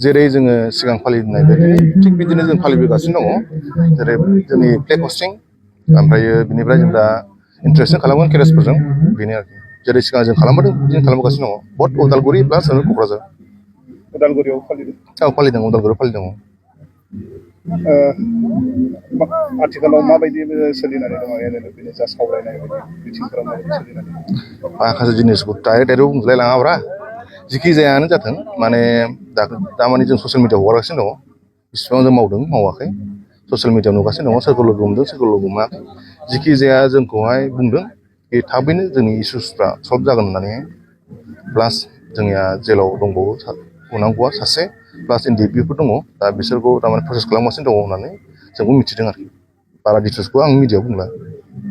जेरै जोङो सिगां फालिनाय बायदि थिग बिदिनो जों फालिबोगासिनो दङ जेरै जोंनि फ्लेग हस्टिं ओमफ्रायो बिनिफ्राय जों दा इन्ट्रेक्सन खालामगोन केरेसफोरजों बेनो आरोखि जेरै सिगां जों खालामबोदों बिदिनो खालामगासिनो दङ बट उदालगुरि प्लास क'क्राझार उदालगुरियाव फालिदों औ फालिदों उदालगुरियाव फालिदों आथिखालाव माबायदि सोलिनानै दङ एनएलएफनि जा सावरायनाय बिथिंफोराव माबायदि सोलिनानै माखासे जिनिसखौ डाइरेक्ट बुंजोबलाय लाङाब्रा जिखि जायानो जाथों माने दामाने जों ससियेल मिडियाआव हगारगासिनो दङ बिसिबां जों मावदों मावाखै ससियेल मिडियाआव नुगासिनो दङ सोरखौ लोगो हमदों सोरखौ लोगो मोनाखै जिखि जाया जोंखौहाय बुंदों बे थाबैनो जोंनि इसुसफ्रा सल्भ जागोन होननानै प्लास जोंनिया जेलाव दंबावो बुंनांगौआ सासे प्लास एनडिएफबिफोर दङ दा बिसोरखौ थारमाने प्रसेस खालामगासिनो दङ होननानै जोंबो मिथिदों आरोखि बारा डिटेल्सखौ आं मिडियाआव बुंला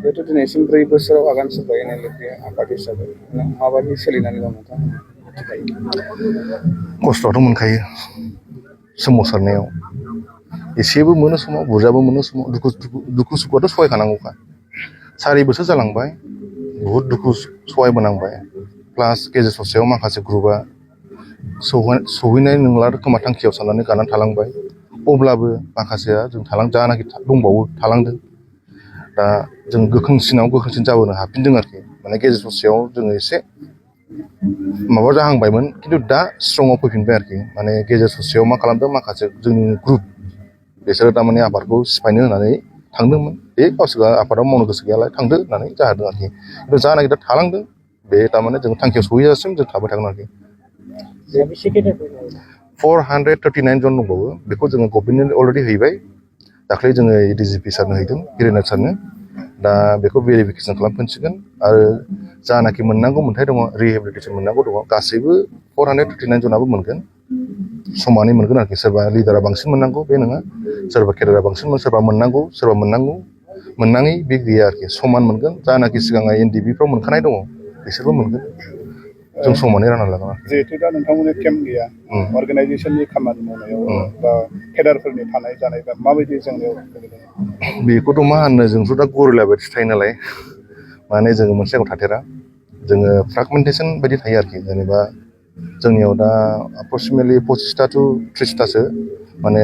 बेथ' दिनैसिम 4 बोसोराव आगान सुरबाय एनएलएफनि आफाद हिसाबै माबायदि सोलिनानै दं नोंथांमोना खस्थ'आथ' मोनखायो सोमावसारनायाव एसेबो मोनो समाव बुरजाबो मोनो समाव दुखु सुखुआथ' सहायखानांगौखा 4 बोसोर जालांबाय बुहुद दुखु सहायबोनांबाय प्लास गेजेर ससेयाव माखासे ग्रुपआ सहैनाय नंला खोमा थांखियाव साननानै गानानै थालांबाय अब्लाबो माखासेया जों जानाखि दंबावो थालांदों दा जों गोख्रोंसिनाव गोख्रोंसिन जाबोनो हाफिनदों आरोखि माने गेजेर ससेयाव जोङो एसे माबा जाहांबायमोन खिन्थु दा स्ट्रंआव फैफिनबाय आरोखि माने गेजेर ससेयाव मा खालामदों माखासे जोंनि ग्रुप बिसोरो थारमाने आफादखौ सिफायनो होननानै थांदोंमोन बे गावसोर आफादाव मावनो गोसो गैयालाय थांदो होननानै जादों आरोखि खिन्थु जानाखि दा थालांदों बे थारमाने जों थांखियाव सहैजासिम जों थाबाय थागोन आरोखि 439 जन दंबावो बेखौ जोङो गभर्नमेन्टनो अलरेडि हैबाय दाख्लै जोङो एडिजिपि सारनो हैदों हिरेनाथ सारनो दा बेखौ भेरिफिकेसन खालामफिनसिगोन आरो जानाखि मोननांगौ मोन्थाय दङ रिहेबिलिटेसन मोननांगौ दङ गासैबो 439 जनाबो मोनगोन समानै मोनगोन आरोखि सोरबा लिडारा बांसिन मोननांगौ बे नङा सोरबा केडारा बांसिन सोरबा मोननांगौ सोरबा मोननाङै बे गैया आरोखि समान मोनगोन जानाखि सिगाङाव एनडिएफबिफ्राव मोनखानाय दङ बिसोरबो मोनगोन जों समानै रानना लागोन जिहेथु दा नोंथांमोननि केम्प गैया अर्गानाइजेसननि खामानि मावनायाव बा केडारफोरनि थानाय जानाय बा माबायदि जोंनियाव बेखौथ' मा होननो जोंथ' दा गरिला बायदिसो थायो नालाय माने जोङो मोनसे जायगायाव थाथेरा जोङो फ्रागमेन्टेसन बायदि थायो आरोखि जेनेबा जोंनियाव दा एप्रक्सिमेटलि 25टा to 30टासो माने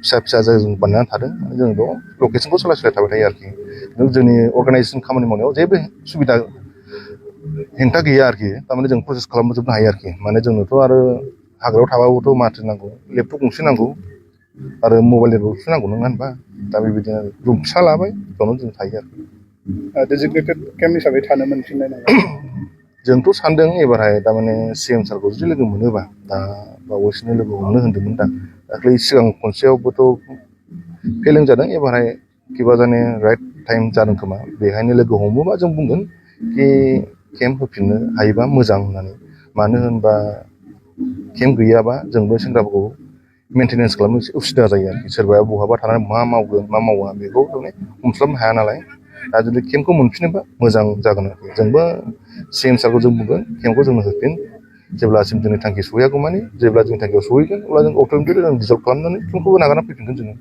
फिसा फिसा जों बानायनानै थादों जों बेयाव लकेसनखौ सोलाय सोलाय थाबाय थायो आरोखि जोंनि अर्गानाइजेसन खामानि मावनायाव जेबो सुबिदा हेंथा गैया आरोखि थारमाने जों प्रसेस खालामजोबनो हायो आरोखि माने जोंनोथ' आरो हाग्रायाव थाबाबोथ' माथो नांगौ लेपटप गंसे नांगौ आरो मबाइल नेटवर्कसो नांगौ नङा होनबा दा बेबायदिनो रुम फिसा लाबाय बेयावनो जों थायो आरोखि डेजिगनेटेड केम्प हिसाबै थानो मोनफिननाय नङा जोंथ' सानदों एबारहाय थारमाने सिएम सारखौ जुदि लोगो मोनोबा दा बावैसोनो लोगो हमनो होन्दोंमोन दा दाख्लै सिगां खनसेयावबोथ' फेलें जादों एबारहाय किबा जाने राइट टाइम जादों खोमा बेहायनो लोगो हमोबा जों बुंगोन कि केम्प होफिननो हायोबा मोजां होननानै मानो होनबा केम्प गैयाबा जोंबो सेंग्राफोरखौ मेनटेनेन्स खालामनो एसे उसुबिदा जायो आरोखि सोरबाया बहाबा थानानै मा मावगोन मा मावा बेखौ माने हमस्लाबनो हाया नालाय दा जुदि केम्पखौ मोनफिनोबा मोजां जागोन आरोखि जोंबो सिएम सारखौ जों बुंगोन केम्पखौ जोंनो होफिन जेब्लासिम जोंनि थांखि सहैयागौ मानि जेब्ला जोंनि थांखियाव सहैगोन अब्ला जों अट'मेटिकलि जों डिजल्भ खालामनानै केम्पखौबो नागारना फैफिनगोन जोङो